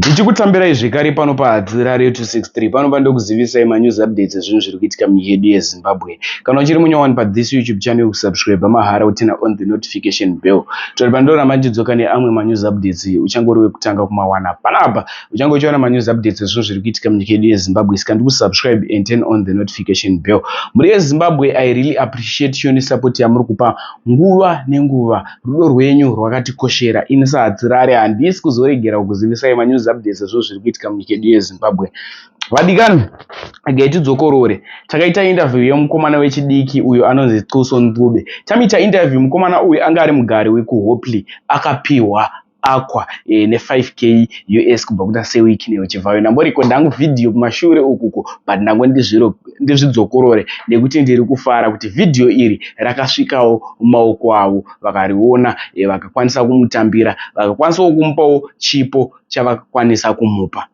Ndichikutambirai zvekare pano paHadzirare 263 pano pandokuzivisai manews updates ezvinhu zviri kuitika munyika yedu yeZimbabwe. Kana uchiri munyowani pathis YouTube channel kusubscribe mahara uturn on the notification bell. Tori pandoramba ndichidzoka neamwe manews updates uchangori wekutanga kumawana panapa. Uchange uchiwana manews updates ezvinhu zviri kuitika munyika yedu yeZimbabwe saka ndikusubscribe and turn on the notification bell. Mhuri yeZimbabwe I really appreciate you nesupport yamuri kupa nguva nenguva. Rudo rwenyu rwakatikoshera ini saHatirare handisi kuzoregera kukuzivisai manews updates ezvinhu zviri kuitika munyika yedu yeZimbabwe. Vadikani, regai tidzokorore. Takaita interview yemukomana wechidiki uyo anonzi Xuso Ncube. Tamuita interview mukomana uyu anga ari mugari wekuHopley akapihwa aqua e, ne 5k us kubva kuna Sir Wicknell Chivhayo. Ndamborekodha hangu vhidhiyo kumashure ukuko but ndango ndizvidzokorore nekuti ndiri kufara kuti vhidhiyo iri rakasvikawo mumaoko avo vakariona e, vakakwanisa kumutambira vakakwanisawo kumupawo chipo chavakakwanisa kumupa.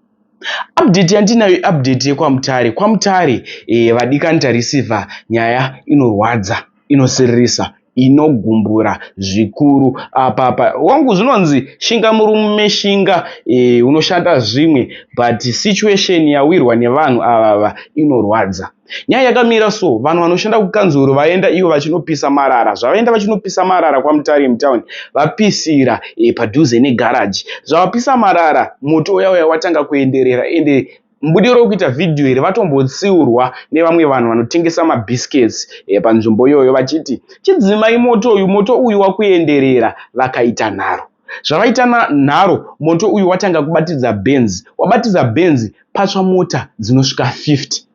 Update yandinayo iupdate yekwaMutare. KwaMutare e, vadikani tareceiver nyaya inorwadza inosiririsa inogumbura zvikuru apapa wangu zvinonzi shinga murume shinga e, unoshanda zvimwe but situation yawirwa nevanhu avava inorwadza nyaya yakamira so vanhu vanoshanda kukanzuru vaenda ivo vachinopisa marara zvavaenda vachinopisa marara kwamutare mutown vapisira e, padhuze negaraji zvavapisa marara moto uya uya watanga kuenderera ende Mubudiro wekuita vhidhiyo iri vatombotsiurwa nevamwe vanhu vanotengesa mabiscuits eh, panzvimbo iyoyo vachiti chidzimai moto uyu, moto uyu wakuenderera vakaita nharo. Zvavaita nharo moto uyu watanga kubatidza Benz, wabatidza Benz patsva mota dzinosvika 50.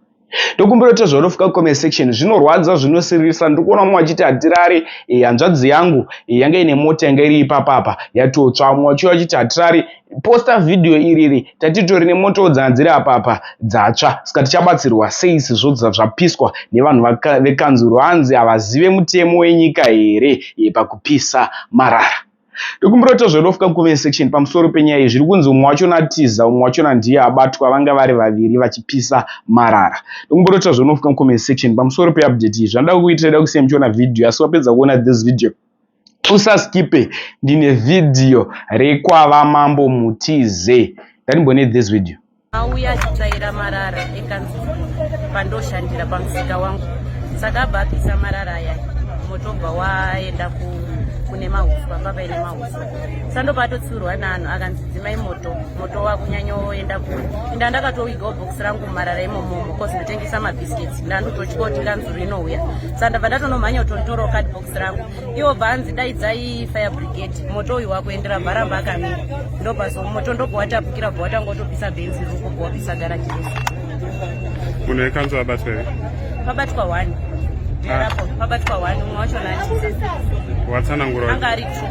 Ndokumbira kuti zvaunofika kucomment section zvinorwadza zvinosiririsa ndiri kuona mumwe achiti hatirare eh, hanzvadzi yangu eh, yanga ine mota yanga iri ipapapa yatotsva mumwe achiuya achiti hatirare posta vhidhiyo iriri tatitori nemoto dzanga dziri apapa dzatsva saka tichabatsirwa sei sezvo zvapiswa nevanhu vekanzuru hanzi havazive mutemo wenyika here eh, pakupisa marara Ndokumbira kuti zvodofika kucomment section pamusoro penyaya iyi zviri kunzi umwe wachona atiza umwe wachona ndiye abatwa vanga vari vaviri vachipisa marara. Ndokumbira kuti zvonofika mucomment section pamusoro peupdate iyi zvanoda kukuitira ida kusiya muchiona video asi wapedza kuona this video usaskipe ndine video rekwavamambo mutize ndanimbone this video Auya achitsvaira marara ekanzuru pandoshandira pamusika wangu saka abva apisa marara aya moto obva waenda kune mahuswa papaine mahuswa sandopatotsiurwa naanhu akanzi dzimai moto moto wakunyanyoenda kure inda ndakatowigawo bhokisi rangu mumarara imomomo cause ndotengesa mabiscuits ndandototya kuti kanzuru inouya sa ndabva ndatonomhanya kutonotorawo cardbox rangu iwo bva anzi daidzai fire brigade moto uyu wakuendera bvaramba akamira ndobva so moto ndobva watapukira bva watanga watopisa benzi roko bva wapisa garaji rese munhu wekanzo abatwa here pabatwa one ah. pabatwa one umwe wacho nati watsanangura anga ari two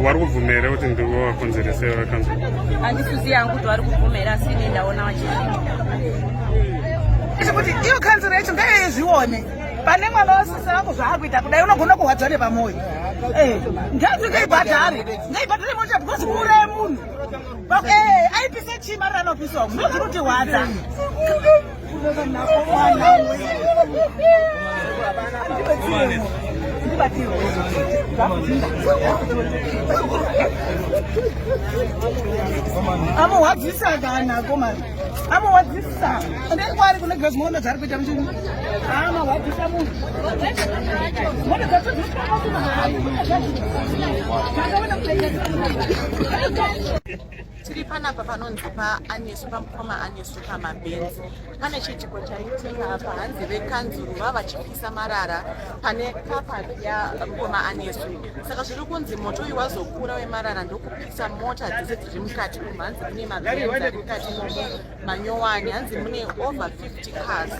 vari kubvuma here kuti ndivo vakonzerese vakanzo handisuzi yangu kuti vari kubvuma here asi ini ndaona vachisvika kuti iyo kanzuro yacho ngaizvione pane mwana wasisi vangu zvaakuita kudai unogona kurwadzwa nepamwoyo eh, nganzi ngaibhadhare ngaibhadhare mota because kuuraya munhu eh, aipisa chii mari anopiswa ndozviri kutirwadza Amuhwadzisa kana komana amuhwadzisa Ndei kune grace muone zvaari kuita muchini. Ah, mahwadzisa munhu. Mota dzacho dzinofamba kumahari. Tiri panapa panonzi paAnesu pamukoma Anesu pamabhenzi. Pane chiitiko chaitika apa hanzi vekanzuru vava vachipisa marara pane kapa yamukoma Anesu. Saka zviri kunzi moto uyu wazokura wemarara ndokupisa mota dzese dziri mukati umu hanzi mune mabhenzi ari mukati imomo manyowani hanzi mune over 50 cars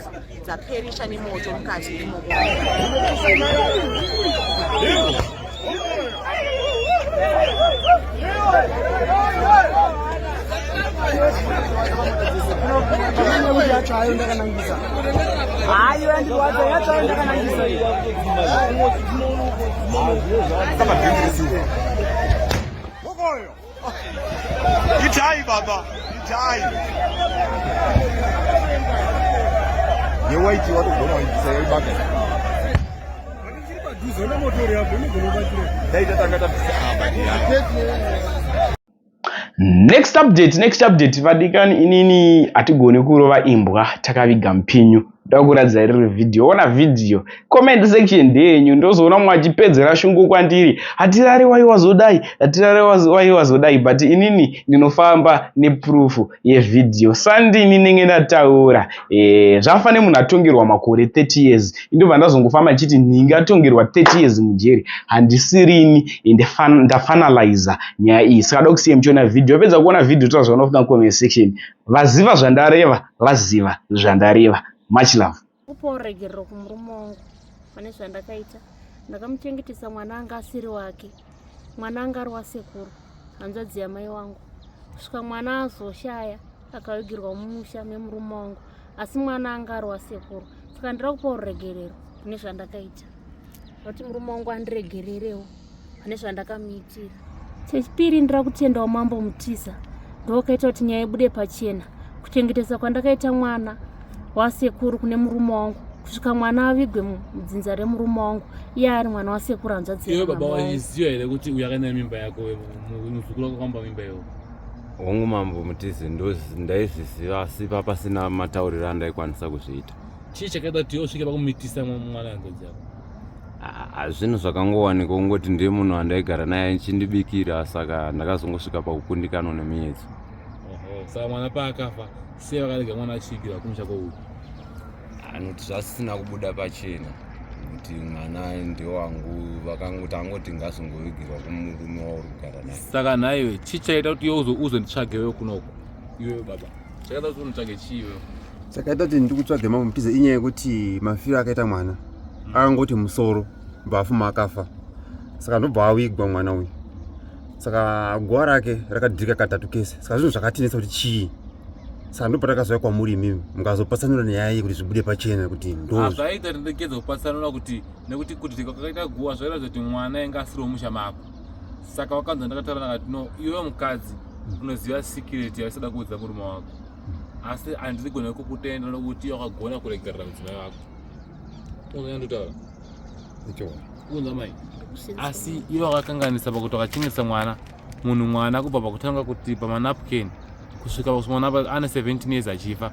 dzaperisha nemoto mukati imomo Itai baba, itai. Yewaiti watogona kuitisa yaibaka. Dai tatanga tabvisa apa. Next update, next update vadikani, inini hatigoni kurova imbwa takaviga mupinyu. Ndakuratidza riri video, ona video, comment section ndeyenyu. Ndozoona mumwe achipedzera shungu kwandiri, hatirare wai wazodai, hatirare wai wazodai, but inini ndinofamba neproof yevideo. Sandini ndinenge ndataura zvafa nemunhu atongerwa makore 30 years, indobva ndazongofamba ndichiti nhingi atongerwa 30 years mujeri. Handisirini ndafanaliza nyaya iyi. Saka da kusiya muchiona video. Wapedza kuona video, toa zvaunofunga comment section. Vaziva zvandareva, vaziva zvandareva. Much love. Kupawo ruregerero kumurume wangu pane zvandakaita. Ndakamuchengetesa mwana anga asiri wake, mwana anga ari wasekuru, hanzvadzi yamai wangu, kusvika mwana azoshaya, akavigirwa mumusha memurume wangu, asi mwana anga ari wasekuru. Saka ndira kupawo ruregerero kune zvandakaita, nokuti murume wangu andiregererewo pane zvandakamuitira. Chechipiri, ndira kutendawo Mambo Mutiza, ndokaita kuti nyaya ibude pachena, kuchengetesa kwandakaita mwana wasekuru kune murume wangu kusvika mwana avigwe mudzinza remurume wangu, iye ari mwana wasekuru, hanzvadzi Iwe baba, yamama wangu. Waiziva here kuti uyu akaenda nemimba yako, muzukuru wako kwamba mimba iwo? Hongu Mambo Mutize, ndaizviziva, asi pasina matauriro andaikwanisa kuzviita. Chii chakaita kuti iwe usvike pakumitisa mwana hanzvadzi yako? Ah, zvinhu zvakangowanikwa, kungoti ndiye munhu andaigara naye achindibikira, saka ndakazongosvika pakukundikano nemiedzo. Oho, saka mwana paakafa, sei vakarega mwana achiigirwa kumusha kwouyu? Anoti zvasina kubuda pachena kuti mwana ndewangu, vakangoti angoti ngazongovigirwa kumurume wauri kugara naye. Saka nhaiwe, chii chaita kuti iwe uzonditsvage iwe kunoku, iwewe baba? Chakaita kuti unditsvage chii iwewe? Chakaita kuti ndikutsvage Mambo Mutize inyaya yekuti mafiro akaita mwana, akangoti musoro mbafuma akafa, saka ndobva awigwa mwana uyu, saka guva rake rakadhirika katatu kese. Saka zvinhu zvakatinetsa kuti chii, saka ndobva takazouya kwamuri imimi, mukazopatsanura nyaya iyi kuti zvibude pachena kuti ndo Hazvaita ndegedza kupatsanura kuti nekuti kuti kwakaita guwa zvairatidza kuti mwana ainge asiri womusha mako. Saka wakanzwa ndakataura, ndakati no, iwewe mukadzi unoziva secret yaisada kuudza murume wako, asi handiri gona kukutenda nokuti iwe wakagona kuregerera mudzimai wako. Unonyandotaura unza mai, asi iwe wakakanganisa pakuti wakachengetesa mwana munhu, mwana kubva pakutanga kuti pamanapkin kusvika pakuti mwana ane 17 years achifa,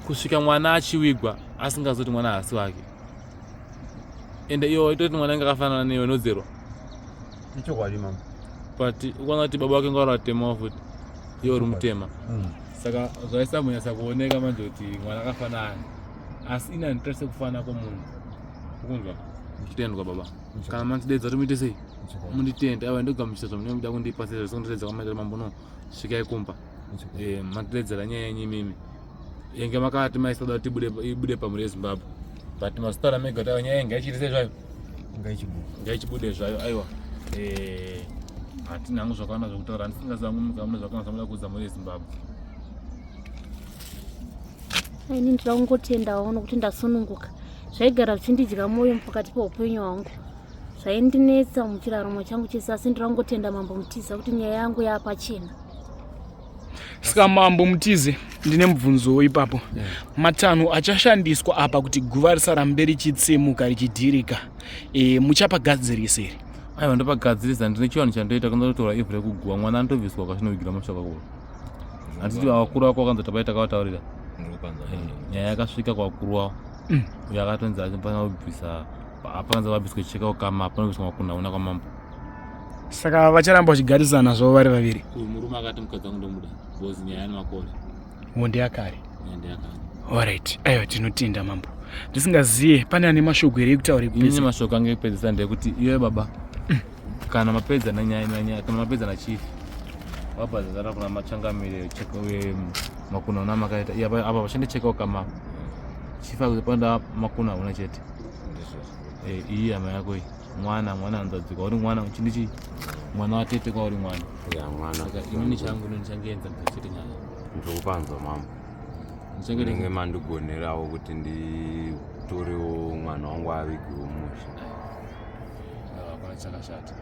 kusvika mwana achiwigwa asingazoti mwana haasi wake. Ende iwe waitoti mwana ange akafanana newe, nodzerwa. Ichokwadi mama. But ukaona kuti baba wake ngari watemawo futi, iwe uri mutema. Saka zvaisambonyatsa kuoneka manje kuti mwana akafanana, asi ini handitarise kufana kwomunhu, ukunzwa? Chitendwa baba, kana mandidedza kuti muite sei, munditende. Aiwa, ndogamuchira zvamunenge muda kundipa sezvo sekundidedza kwamaita. Mambo no, svikai kumba. Mandidedzera nyaya yenyu imimi, yenge makati maisada kuti ibude pamhuri yeZimbabwe, but mazitaura mega kuti aiwa, nyaya yenge ngaichiite sei zvayo. Ngaichibude. Ngaichibude zvayo. Aiwa, hatina hangu zvakawanda zvekutaura, handisingaziva hangu mune zvakawanda zvamuda kuudza mhuri yeZimbabwe. Ini ndira kungotendawo nokuti ndasununguka. Zvaigara zvichindidya mwoyo pakati peupenyu hwangu, zvaindinetsa muchiraramo changu chese, asi ndira kungotenda Mambo Mutiza kuti nyaya yangu yaapachena. Saka Mambo Mutize, ndine mubvunzowo ipapo. Matanho achashandiswa apa kuti guva risarambe richitsimuka, richidhirika, muchapagadzirisa here? Aiwa, ndopagadzirisa. Ndine chivanhu chandoita, kundotora ivhu rekuguva, mwana anotobviswa kwachinovigira mashoko akuru. Handiti vakuru vako vakanzi tapai takavataurira? Nyaya yakasvika kwakuru wavo. Uyo akatonzi achifanira kubvisa, apanza vabviswe cheka ukama, panobviswa makunhauna kwamambo. Saka vacharamba vachigarisana zvavo vari vaviri? Uyu murume akati mukadzi wangu ndomuda because nyaya ane makore. Honde yakare. Nyaya ndeyakare. Alright, aiwa, tinotenda Mambo. Ndisingaziye pane ane mashoko here ekutaura Inini ekupedzisa? Mashoko ange ekupedzisa ndeyekuti iwe baba, kana mapedza nanyaya, kana mapedza nachief, wabva kuna machangamire makunhauna makaita. Iye apa vashande cheka ukama, chief akuzopanda makunhauna chete. Iyi hama yako iyi, mwana hanzvadzi kwauri, mwana chindichi, mwana watete kwauri mwana. Ya, mwana. Saka inini changu ino ndichangeenzanisa chete nyaya. Ndiri kupanzwa mambo. Ndichangete. Ndinge mandigonerawo kuti nditorewo mwana wangu avigiwo musha. Hapana chakashata.